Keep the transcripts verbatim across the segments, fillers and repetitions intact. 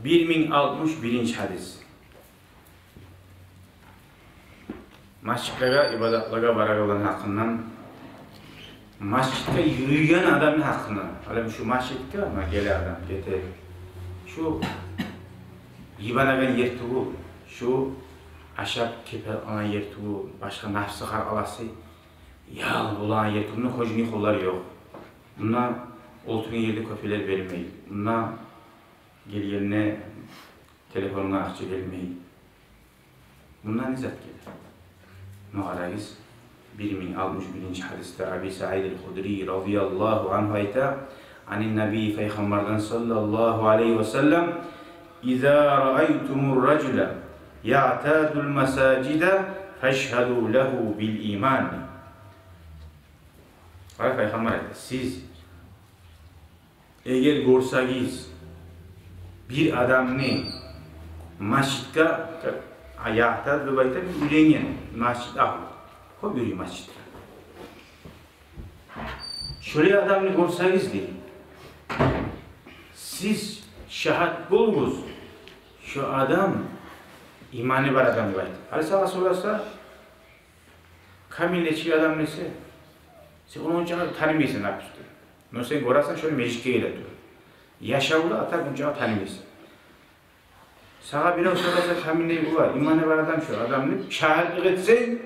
Бир минг алтмыш биринчи гьадис. Межитлеге, ибадатлагъа барагъанланы гьакъындан, межитге юрюйген адамны гьакъындан. Гьали шу межитге ма геле адам, гете. Шу йыбанагъан ер тюгюл, шу ашап кепеленген ер тюгюл, башгъа напсы къаркъарасы ял болагъан ер тюгюл, мунда хожуни холлар ёкъ. Мунда олтургъан ерде кёпелер бермей. Мунда гелгенде телефонуна акъча гелмей. Мунда не зат геле? Муна къарагъыз, бир минг алтмыш биринчи гьадисде Аби Саид аль-Худри радияллагьу ангьу айта: Ани ннабий, Пайхаммардан саллаллагьу алайгьи ва саллам: «Иза раайтумур ражула ягътадул масажида, фашгьаду лагьу бил иман». Къара, Пайхаммар айта: сиз эгер гёрсегиз бир адамны межитге, ягътад деп айта, бир уьйренген межит агьлю, кёп юрюй межитге. Шолай адамны гёрсегиз, дей, сиз шагьат болугъуз, шо адам иманы бар адам деп айта. Гьали сагъа сораса, камил нечик адам десе, сен ону ончакъы танымайсан, допустим. Но сен гёресен, шону межитге геле туруп. Яшавда, а так ончакъы танымайсан. Сагъа бирев сораса, камил не бола, иманы бар адам шо адам деп шагьатлыкъ этсенг,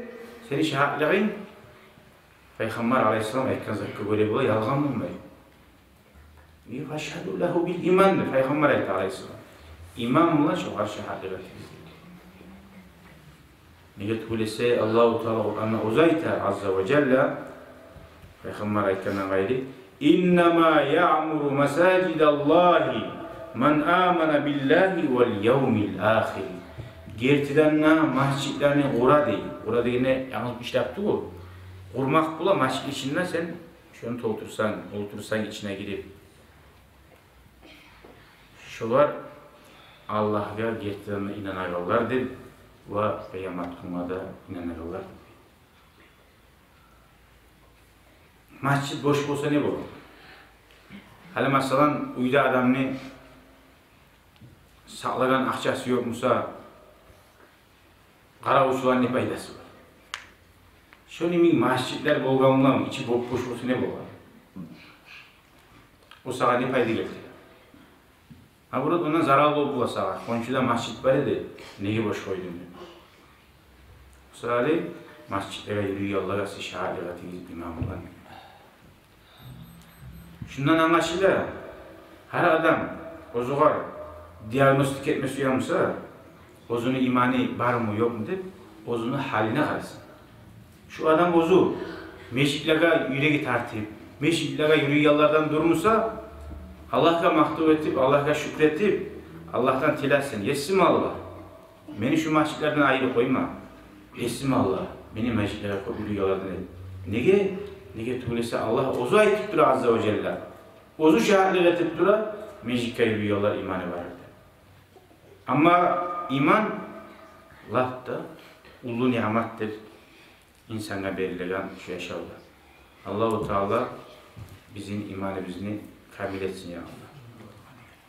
сени шагьатлыгъынг Пайхаммар алайгьиссалам айтгъан затгъа гёре бола, ялгъан болмай. «Фашгьаду лагьу бил иман», – деп Пайхаммар айта алайгьиссалам. Иман булан шогъар шагьатлыкъ этигиз. Неге тюгюл эсе, Аллагьу Таала Къуранда оьзю айта, азза ва жалла, Пайхаммар айтгъандан къайры: «Иннама яъмуру масажидаллагьи ман амана биллагьи вал явмил ахир». Гертиден де межитлени къура, дей. Къура дегенде янгыз ишлеп тюгюл. Къурмакъ бола межитни ичинде, сен шону толтурсанг, олтурсанг ичине гирип. Шолар Аллагьгъа гертиден де инанагъанлардыр ва къыямат гюнге де инанагъанлардыр. Межит бош болса не бола? Гьали, масала, уьйде адамны сакълагъан акъчасы ёкъ буса, къаравулчуланы не пайдасы бар? Шону йимик межитлер болгъан булан ичи боп-бош болса не бола? О сагъа не пайда гелтире? Наоборот, ондан зарал болуп бола сагъа. Хоншуда межит бар эди, неге бош къойдунг деп. О саялы межитлеге юрюйгенлеге сиз шагьатлыкъ этигиз иман булан. Шундан англашыла, гьар адам оьзюгер диагностика этме сюе буса, оьзюню иманы бармы, ёкъму деп, оьзюню гьалына къараса. Шу адам оьзю межитлеге юреги тартып, межитлеге юрюйгенлерден дюр буса, Аллагьгъа макътав этип, Аллагьгъа шюкюр этип, Аллагьдан тилесин: «Есим Аллагь, мени шу межитлерден айырып къойма. Есим Аллагь, мени межитлеге кёп юрюйгенлерден эт». Неге? Неге тюгюл эсе, Аллагь оьзю айтып тура, азза ва жалла. Оьзю шагьатлыкъ этип тура, межитге юрюйгенлер иманы бар деп. Амма иман лап да уллу ниъматдыр инсангъа берилеген шу яшавда. Аллагьу Таала бизин иманыбызны камил этсин, я Аллагь.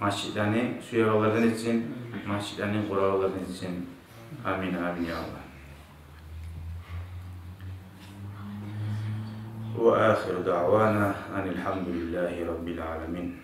Межитлени сюегенлерден этсин, межитлени къурагъанлардан этсин. Амин, амин, я Аллагь. Ва ахиру даъвана анил гьамдулиллагьи раббил аламин.